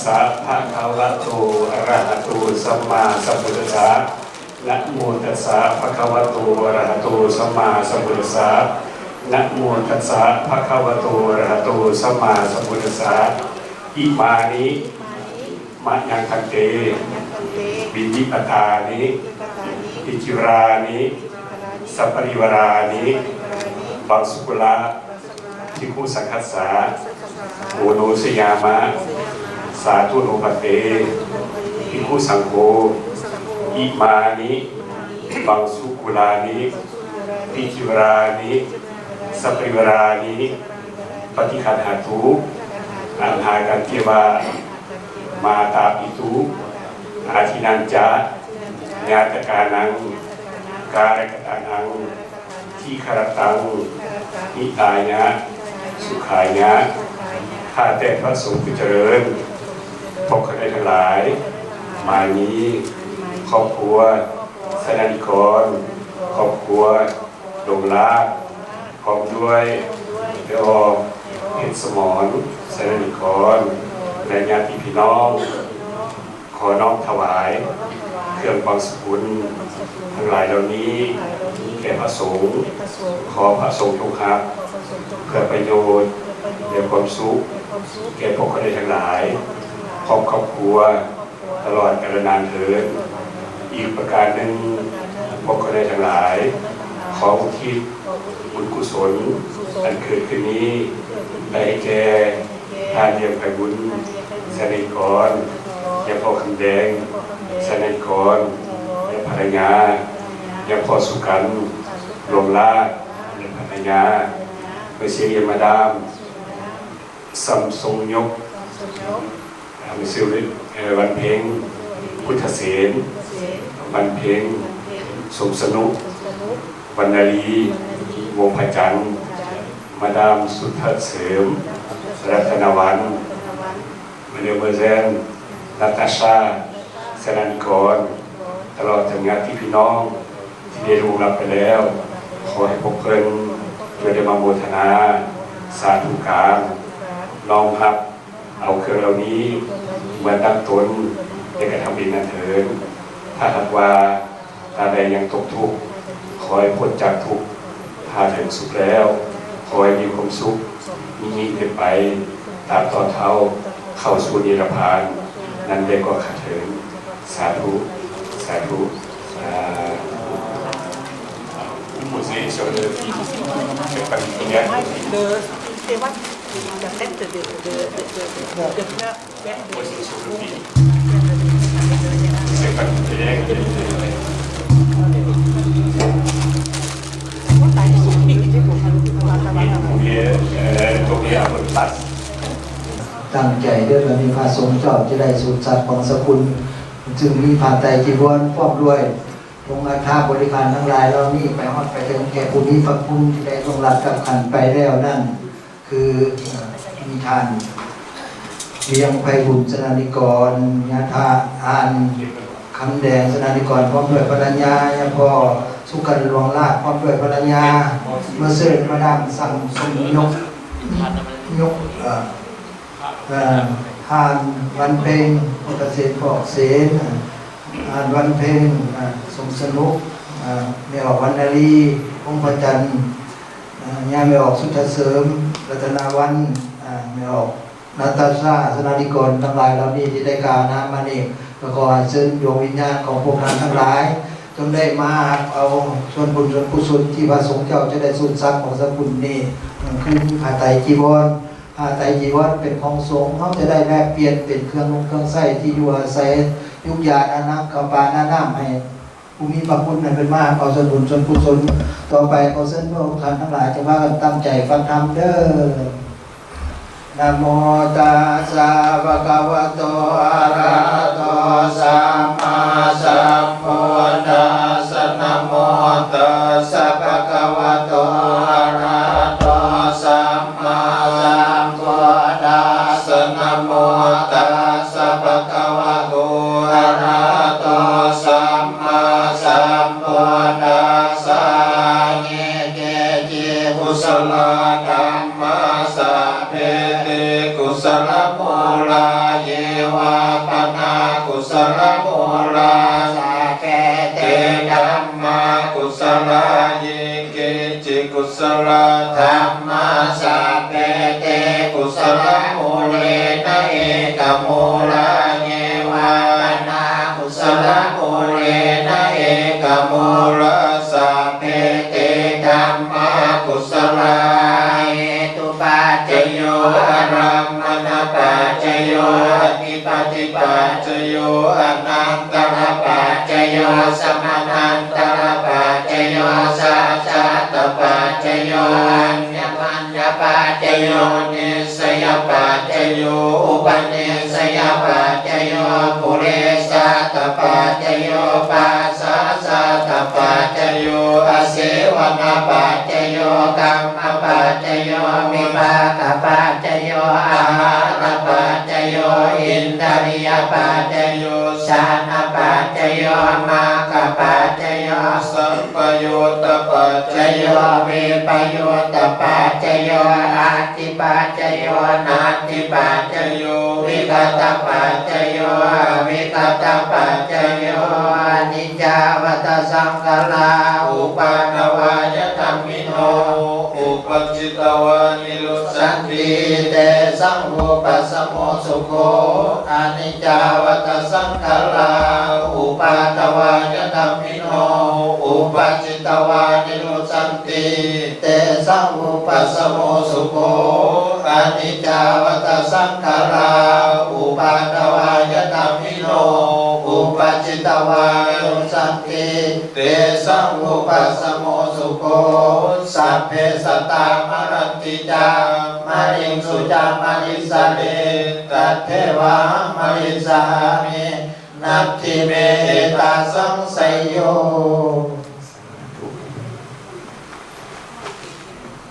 สะ ภะคะวะโต อะระหะโต สัมมาสัมพุทธัสสะ นะโมตัสสะ ภะคะวะโต อะระหะโต สัมมาสัมพุทธัสสะ นะโมตัสสะ ภะคะวะโต อะระหะโต สัมมาสัมพุทธัสสะ อิมานิ มะยัง ภันเต บิณฑิปะตานิ ภิกขุรานิ สัปปะริวารานิ บังสุกุละ ภิกขุสังฆัสสะ โอโนชยามะ สาธุโนภันเต ภิกขุสังโฆ อิมานิ บังสุกุลานิ ภิกขุรานิ สัปปะริวารานิ ปะฏิคันหาตุ อัฏฐากันเตวะ มาตาปิตุ อาทินันจะ ญาตะกานัง การะกะตานัง ทีฆะรตัง หิตายะ สุขายะ ข้าแต่พระสงฆ์ผู้เจริญ พวกข้าน้อยทั้งหลาย หมายนี้ ครอบครัว สนานิกร ครอบครัว หลวงลาด พร้อมด้วยแม่ออก เพชรสมร สนานิกร และญาติพี่น้อง ขอน้อมถวายเครื่องบังสุกุลทั้งหลายเหล่านี้แก่พระสงฆ์ ขอพระสงฆ์จงรับเพื่อประโยชน์และความสุขแก่พวกข้าน้อยทั้งหลาย พร้อมครอบครัว ตลอดกาลนานเทอญ อีกประการหนึ่ง พวกข้าน้อยทั้งหลาย ขออุทิศบุญกุศลอันเกิดขึ้นนี้ ไปให้แก่ ท่านเลี้ยงไพบุญ สนานิกร และพ่อคำแดง สนานิกร และภรรยา และพ่อสุกัน หลวงลาด และภรรยา เมเซยมาดาม ซัมซุงยก เอ่อ เมเซย เอ่อ วันเพ็ง พุทธเสน วันเพ็ง สมสนุก วรรณลี วงศ์พระจันทร์ มาดามสุทธเสริม รัตนวรรณ มาเดมอเซล นาตาชา สนันกร ตลอดถึงญาติพี่น้องที่ได้ล่วงลับไปแล้ว ขอให้พวกเพิ่นจงได้มาโมทนา สาธุการ น้อมรับ เอาเครื่องเหล่านี้มาตั้งตนในกระทำบุญนั้นเถิด ถ้าหากว่าท่านใดยังตกทุกข์ ขอให้พ้นจากทุกข์ ถ้าถึงสุขแล้ว ขอให้มีความสุข มียิ่งขึ้นไป ตามต่อเท่าเข้าสู่นิรพาน นั้นได้ก็ข้าเถิด สาธุ สาธุ สาธุ Vous posez sur le fil, c'est pas une prière. Le, c'est quoi ? La tête de, de, de, de, de fleurs. Posez sur le fil. C'est pas une prière. Vous pouvez, euh, tomber à votre place. ຕັ້ງໃຈເດີ ບັດນີ້ພະສົງເຈົ້າຈະໄດ້ສູດສັດຂອງສະກຸນ ຊຶ່ງມີຜ້າໄຕຈີວອນ ພ້ອມດ້ວຍ ອົງອັດຖະບໍລິຂານທັງຫຼາຍເຫຼົ່ານີ້ ໄປຮອດໄປເຖິງແກ່ຜູ້ມີພະຄຸນທີ່ໄດ້ລ່ວງລັບກັບຂັນໄປແລ້ວນັ້ນ ຄື ເອີ ມີທ່ານ ວຽງໄພບຸນ ສະນານິກອນ, ຍາທ່າ ອ່ານ ຄຳແດງ ສະນານິກອນ ພ້ອມດ້ວຍພັນລະຍາ, ຍາພໍ່ ສຸກັນ ຫຼວງລາດ ພ້ອມດ້ວຍພັນລະຍາ, ມາເຊີນ ມາດາມ ຊຳ ສົມຍົກ ຍົກ ເອີ ເອີ ທ່ານ ວັນເພັງ ພົນຕະເສນ ພອກເສນ, ທ່ານ ວັນເພັງ ເອີ ສົມສະໜຸກ, ເອີ ແມ່ອອກ ວັນນາລີ ພົງພະຈັນ, ເອີ ຍາແມ່ອອກ ສຸດທະເສີມ ລັດຕະນາວັນ, ເອີ ແມ່ອອກ ນາຕາຊາ ສະນານິກອນ ທັງຫຼາຍເຫຼົ່ານີ້ທີ່ໄດ້ກ່າວນາມມານີ້ ກໍຂໍອັນເຊີນດວງວິນຍານຂອງພວກທ່ານທັງຫຼາຍ ຈົ່ງໄດ້ມາຮັບເອົາສ່ວນບຸນສ່ວນກຸສົນທີ່ພະສົງເຈົ້າຈະໄດ້ສູດສັດຂອງສະກຸນນີ້ ຄືຜ້າໄຕຈີວອນ. ຜ້າໄຕຈີວອນເປັນຂອງສົງ, ເຮົາຈະໄດ້ແລກປ່ຽນເປັນເຄື່ອງນຸ່ງເຄື່ອງໃຊ້ ທີ່ຢູ່ອາໄສ, ຢູກຢາອານາ ເຂົ້າປາອານານ້ຳ ໃຫ້ຜູ້ມີພະຄຸນໃຫ້ເພິ່ນມາເອົາສ່ວນບຸນສ່ວນກຸສົນ. ຕໍ່ໄປຂໍເຊີນພວກທ່ານທັງຫຼາຍ ຈົ່ງພາກັນຕັ້ງໃຈຟັງທຳເດີ. ນະໂມຕັດສະ ພະຄະວະໂຕ ອະລະຫະໂຕ ສຳມາສຳພຸດທັດສະ ນະໂມຕັດສະ ພະຄະວະໂຕ ອະລະຫະໂຕ ສຳມາສຳພຸດທັດສະ ນະໂມຕັດສະ ພະຄະວະໂຕ ອະລະຫະໂຕ ສຳມາສຳພຸດທັດສະ ເຍ ເກ ເຈ ກຸສະລາ ທຳມາ ສະ ເພ ເຕ ກຸສະລະມູລາ ເຍ ກະມູລາເຍວະ ອະນາກຸສະລະມູເລນະເອກະມູລາ ສັບເພເຕ ທຳມາກຸສະລາ ເຫຕຸປັດຈະໂຍ ອາລຳມະນະປັດຈະໂຍ ອະທິ ປະຕິປັດຈະໂຍ ອະນັນຕະລະປັດຈະໂຍ ສະມະນັນຕະລະປັດຈະໂຍ ສັດຈະຕະປັດຈະໂຍ ອັນຍະມັນຍະປັດຈະໂຍ ນິສສະຍະປັດຈະໂຍ ອຸປະນິສສະຍະປັດຈະໂຍ ປຸເຣຊາຕະປັດຈະໂຍ ປາສາສາຕະປັດຈະໂຍ ອາເສວະນະປັດຈະໂຍ ກຳມະປັດຈະໂຍ ວິປາກະປັດຈະໂຍ ອາຫາລະປັດຈະໂຍ ອິນດະລິຍະປັດຈະໂຍ ຊານະປັດຈະໂຍ ມັກຂະປັດຈະໂຍ ສຳປະຍຸດຕະປັດຈະໂຍ ວິປະຍຸດຕະປັດຈະໂຍ ອາທິປັດຈະໂຍ ນັດ ທິປັດຈະໂຍ ວິກະຕະປັດຈະໂຍ ອະວິກະຕະປັດຈະໂຍ ອະນິດຈາວັດຕະສັງຂາລາ ອຸປາທະວາຍະທຳມິໂນ ອຸປະຈິດຕະວານິລຸດສັນຕິ ເຕສັງອຸປັດສະໂມສຸໂຂ ອະນິດຈາວັດຕະສັງຂາລາ ອຸປາທະວາຍະທຳມິໂນ ອຸປະຈິດຕະວານິລຸດສັນຕິ ເຕສັງອຸປັດສະໂມສຸໂຂ ອະນິດຈາວັດຕະສັງຂາລາ ອຸປາທະວາຍະທຳມິໂນ ອຸປະຈິດຕະວານິລຸດສັນຕິ ເຕສັງອຸປັດສະໂມສຸໂຂ ສັບເພສັດຕາມະຣັນຕິຈາ ມະລິງສຸຈາມະລິສາເລ ຕັດເທວາຮັງມະລິສາມິ ນັດຖິເມເອຕາສັງໄຊໂຍ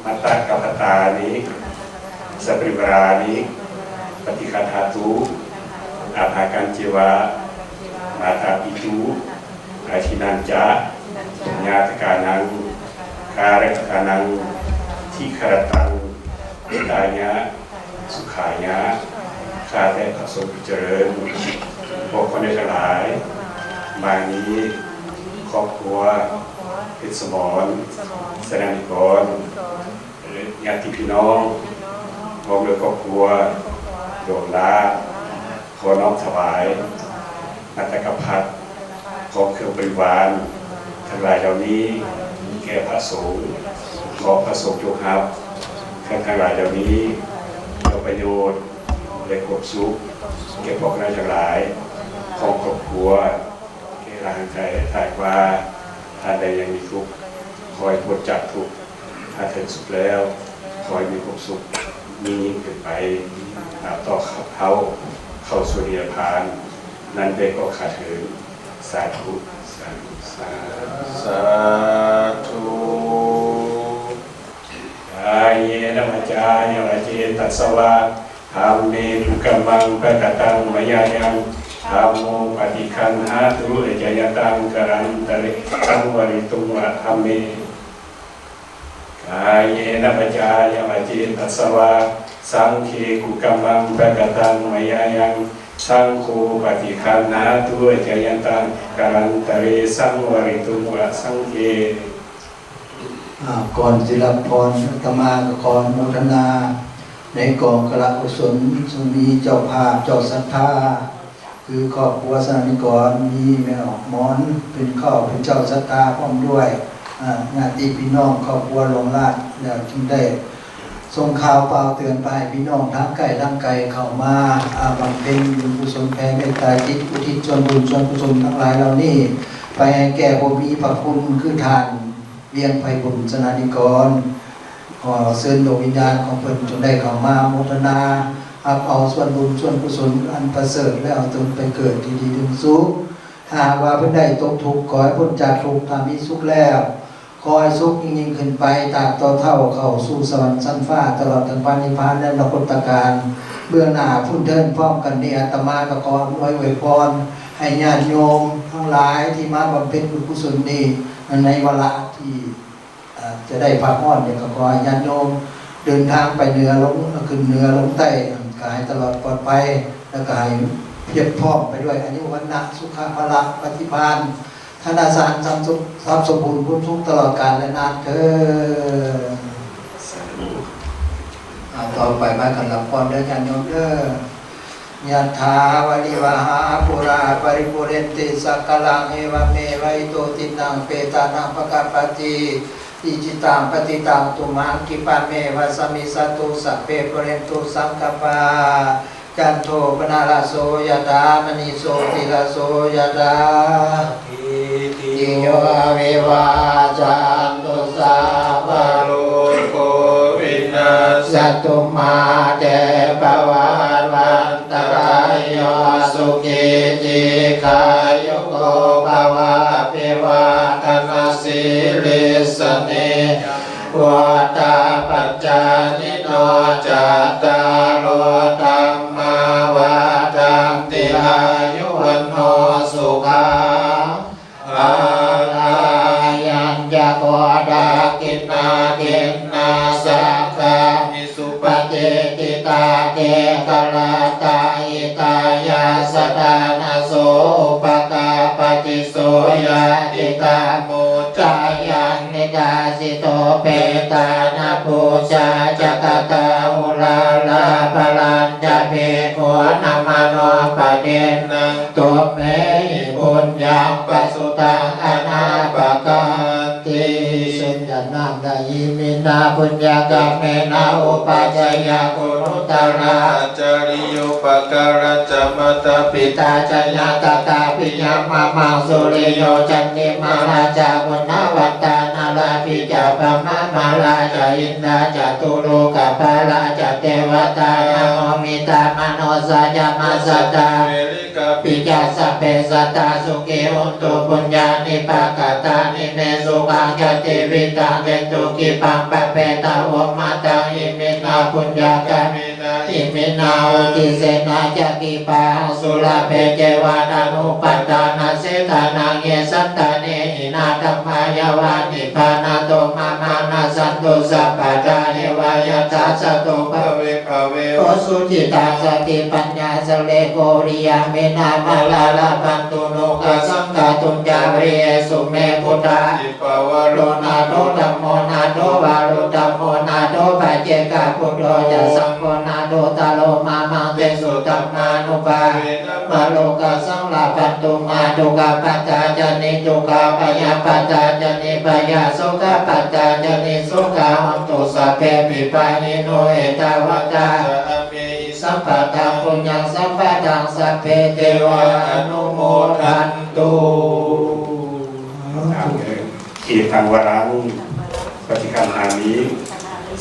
ມາຕະກັບພະຕານິ ສະປະລິວາຣານິ ປະຕິຄັນຫາຕຸ ອາພາກັນເຈວະ ມາຕາປິຕຸ ອາທິນານຈະ ຍາຕະການັງ ກາລະກະຕານັງ ທິຄະລະຕັງ ຫິຕາຍະ ສຸຂາຍະ ຂ້າແຕ່ພະສົງຜູ້ຈະເລີນ ພວກຄົນທັງຫຼາຍ ມານີ ຄອບຄົວ ເພັດສະໝອນ ສະນານິກອນ ແລະ ຍາດຕິພີ່ນ້ອງ ພ້ອມດ້ວຍຄອບຄົວ ດວງລາ ຂໍນ້ອມຖວາຍ ມາຕະກະພັດ ພ້ອມເຄື່ອງບໍລິວານທັງຫຼາຍເຫຼົ່ານີ້ ແກ່ພະສົງ ຂໍພະສົງຈົ່ງຮັບເຄື່ອງທັງຫຼາຍເຫຼົ່ານີ້ ເພື່ອປະໂຫຍດ ແລະ ຄວາມສຸກ ແກ່ພວກເຮົາທັງຫຼາຍ ຂອງຄອບຄົວ ແກ່ລາງກາຍ ຖ້າຫາກວ່າທ່ານໃດຍັງມີທຸກ ຂໍໃຫ້ພົ້ນຈາກທຸກ ຖ້າເຖິງສຸກແລ້ວ ຂໍໃຫ້ມີຄວາມສຸກ ຍິ່ງໆຂຶ້ນໄປ ນັບຕໍ່ເຂົ້າ ເຂົ້າສູ່ນິບພານ ນັ້ນແດ່ກໍຂ້າເທີ້ນ ສາທຸ ສາທຸ ສາທຸ ສາທຸ ກາເຍນະວາຈາຍະວະເຈຕະສະວາ ທຳເມກຸກຳມັງປະກະຕັງມາຍາຍັງ ທຳໂມປະຕິຄັນຫາຕຸ ອາຈະຍະຕັງກາລັນຕະເຣ ສັງວະລິຕຸງວະທຳເມ ກາເຍນະວາຈາຍະວະເຈຕະສະວາ ສັງເຄກຸກຳມັງປະກະຕັງມາຍາຍັງ ສັງໂຄປະຕິຄັນຫາຕຸ ອາຈະຍະຕັງກາລັນຕະເຣ ສັງວະລິຕຸງວະສັງເຄ ອ່າ ກ່ອນຊິຮັບພອນ ອາດຕະມາກໍຂໍອະນຸໂມທະນາໃນກອງກະລະກຸສົນ ຊຶ່ງມີເຈົ້າພາບ ເຈົ້າສັດທາ ຄືຄອບຄົວສະນານິກອນ ມີແມ່ອອກໝອນ ເປັນເຂົ້າ ເປັນເຈົ້າສັດທາ ພ້ອມດ້ວຍ ອ່າ ຍາດຕິພີ່ນ້ອງ ຄອບຄົວຫຼວງຫຼານ ແລ້ວຈຶ່ງໄດ້ສົ່ງຂ່າວປ່າວເຕືອນໄປໃຫ້ພີ່ນ້ອງທາງໃກ້ທາງໄກເຂົ້າມາ ອ່າ ບຳເພັນບຸນກຸສົນ ແຜ່ເມດຕາຈິດ ອຸທິດສ່ວນບຸນສ່ວນກຸສົນທັງຫຼາຍເຫຼົ່ານີ້ ໄປໃຫ້ແກ່ຜູ້ມີພະຄຸນ ຄືທ່ານ ວຽງໄພບຸນ ສະນານິກອນ ຂໍເຊີນດວງວິນຍານຂອງເພິ່ນຈົ່ງໄດ້ເຂົ້າມາໂມທະນາ ຮັບເອົາສ່ວນບຸນສ່ວນກຸສົນອັນປະເສີດ ແລະ ເອົາຕົນໄປເກີດທີ່ດີເຖິງສຸກ. ຖ້າຫາກວ່າເພິ່ນໄດ້ຕົກທຸກ ຂໍໃຫ້ພົ້ນຈາກທຸກ, ຖ້າມີສຸກແລ້ວ ຂໍໃຫ້ສຸກຍິ່ງໆຂຶ້ນໄປ ຕາບຕໍ່ເທົ່າເຂົ້າສູ່ສະຫວັນຊັ້ນຟ້າ ຕະຫຼອດເຖິງພະນິບພານ ແລະ ນະຄົດຕະການເບື້ອງໜ້າພຸ້ນເທີ້ນ. ພ້ອມກັນນີ້ ອາດຕະມາກໍຂໍອຳນວຍອວຍພອນໃຫ້ຍາດໂຍມທັງຫຼາຍທີ່ມາບຳເພັນບຸນກຸສົນນີ້ ໃນວາລະທີ່ ເອີ ຈະໄດ້ພັກຮ້ອນນີ້ ກໍຂໍໃຫ້ຍາດໂຍມເດີນທາງໄປເໜືອລົງ ຂຶ້ນເໜືອລົງໃຕ້ ກໍໃຫ້ຕະຫຼອດປອດໄພ ແລ້ວກໍໃຫ້ພຽບພ້ອມໄປດ້ວຍອາຍຸ ວັນນະ ສຸຂະ ພະລະ ປະຕິພານ ທະນະສານ ຊັບສົມ ຊັບສົມບູນ ບຸນສຸກຕະຫຼອດການແລະນານເທີ້ນ. ສາທຸ. ອ່າ ຕໍ່ໄປພາກັນຮັບພອນເດີ ຍາດໂຍມເດີ. ຍັດຖາ ວາລິວະຫາ ປູຣາ ປະລິປູເຣນຕິ ສັງກະລັງ ເອວະເມວະ ອິໂຕ ທິນນັງ ເປຕານັງ ປະກະປະຕິ ອິຈິຕັງ ປັດຕິຕັງ ຕຸມະງ ຄິປະເມວະ ສະມິດສະຕຸ ສັບເພ ປູເຣນຕຸ ສັງກະປາ ຈັນໂທ ປະນະລະໂສ ຍະຖາ ມະນີ ໂຊຕິລະໂສ ຍະຖາ ຕິໂຍ ວິວາຈັນຕຸ ສາບພະໂລໂກ ວິນັດສະຕຸ ມາເຕ ພະວັດວັນຕະລາຍໂຍ ສຸຂີ ດີຄາຍຸໂກ ພະວະ ອະພິວາທະນະສີລິສະເນ ວັດຖະປັດຈາຍິໂນ ຈັດຕາໂລ ທຳມາ ວັດທັນຕິ ອາຍຸ ວັນໂນ ສຸຂັງ ພະລັງ ຍັນຈະໂກ ທັກຂິນາທິນນາ ສັງຄາມິ ສຸປະຕິດທິຕາ ເກກະລະຕາ ຫິຕາຍະ ສະຖານະໂສ ອຸປະກາປະຕິ ໂສຍະທິທາ ໂມຈາຍັງ ນິກາສິໂຕ ເປຕານະປູຊາ ຈັກກະຕາ ອຸລາລາ ພະລັນຈະ ເພໂຄນະ ມະໂນປະທິນນັງ ຕຸມເມຫິ ປຸນຍັງ ປະສຸຕັງ ອະນາປະການຕິ ເຊັ່ນກັນນາມ ນະ ອິມິນາ ປຸນຍະກຳເມນະ ອຸປັດຈະຍະກຸນຸດຕະລາ ອັດຈະລິໂຍປະກາລັນຈະ ມາຕາປິຕາຈະ ຍາດຕະກາປິຍາມະມັງ ສຸລິໂຍ ຈັນຕິມາ ລາຈາ ກຸນນະວັດຕາ ນາລາພິຈະ ບະມະມາລາຈະ ອິນດາຈະ ຕຸໂລກະປາລາຈະ ເທວະຕາຍະ ໂມມິຕາມະໂນສາຈະ ມະສະຕາ ເວລິ ກາປິຈະ ສັບເພສັດຕາ ສຸຂີ ໂຫນຕຸ ປຸນຍານິ ປະກະຕານິ ເມ ສຸຂັງ ຈະ ຈີວິຕັງ ເດນຕຸ ຂິປັງ ປະເປຕະ ໂອມະຕັງ ອິມິນາ ປຸນຍະກຳເມນະ ອິມິນາ ອຸທິເສນະ ຈະ ຂິປາຫັງ ສຸລະເພ ເຈວະ ຕະນຸປະທານະ ເສທານັງ ເຍ ສັນຕາເນ ຫິນາ ທຳມາ ຍະວາ ນິບພານະໂຕ ມາມາ ນັດສັນຕຸ ສັບປະດາ ເອວະ ຍັດຖາ ສະໂຕ ພະເວ ພະເວ ໂອ ສຸຈິຕັງ ສະຕິປັນຍາ ສະເລໂກ ວິລິຍະ ເມ ນາມະ ລາລະພັນຕຸ ໂນຄະສັງ ຄະຕຸນຈາ ວະລິເຍ ສຸ ເມ ພຸດທາ ທິ ພະວະໂລ ນາໂທ ທຳໂມ ນາໂທ ວາລຸດທະໂມ ນາໂທ ປັດເຈກະ ພຸດໂທ ຈະ ສັງໂຄ ນາໂທ ຕະໂລ ມາມັງ ເຕ ສຸ ທຳມານຸພາເວນະ ມາໂລກະສັງ ລະພັນຕຸ ມາ ທຸກຂະປັດຕາຈະ ນິທຸກຂາ ພະຍາປັດຕາຈະ ນິພະຍາ ໂສກະປັດຕາຈະ ນິໂສກາ ໂຫນຕຸ ສັບເພ ປິພາຫິໂນ ເອຕາວັດຕາ ສະ ອາເມ ສັບພະທັງ ປຸນຍັງ ສັບພະທັງ ສັບເພ ເທວາ ອະນຸໂມທັນຕຸ ອີທັງວະລັງ ປະຕິຄັນຫາມິ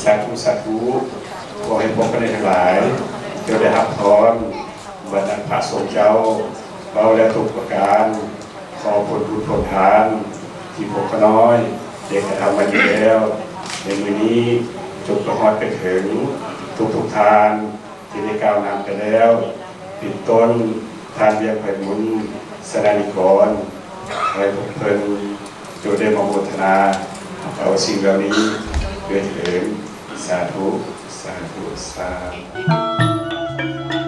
ສາທຸ ສາທຸ ຂໍໃຫ້ພວກເຮົາທັງຫຼາຍ ຈົ່ງໄດ້ຮັບພອນ ບັນດາພະສົງເຈົ້າ ເວົ້າແລ້ວທຸກປະການ ຂໍຜົນບຸນຜົນທານ ທີ່ພວກຂ້ານ້ອຍໄດ້ກະທຳມາດີແລ້ວ ໃນມື້ນີ້ ຈົ່ງປະຮອດໄປເຖິງທຸກໆທ່ານ ທີ່ໄດ້ກ່າວນຳໄປແລ້ວ ເປັນຕົ້ນ ທ່ານວຽງໄພບຸນ ສະນານິກອນ ໃຫ້ພວກເພິ່ນຈົ່ງໄດ້ມາໂມທະນາເອົາສິ່ງເຫຼົ່ານີ້ດ້ວຍເທີ້ນ. ສາທຸ ສາທຸ ສາທຸ.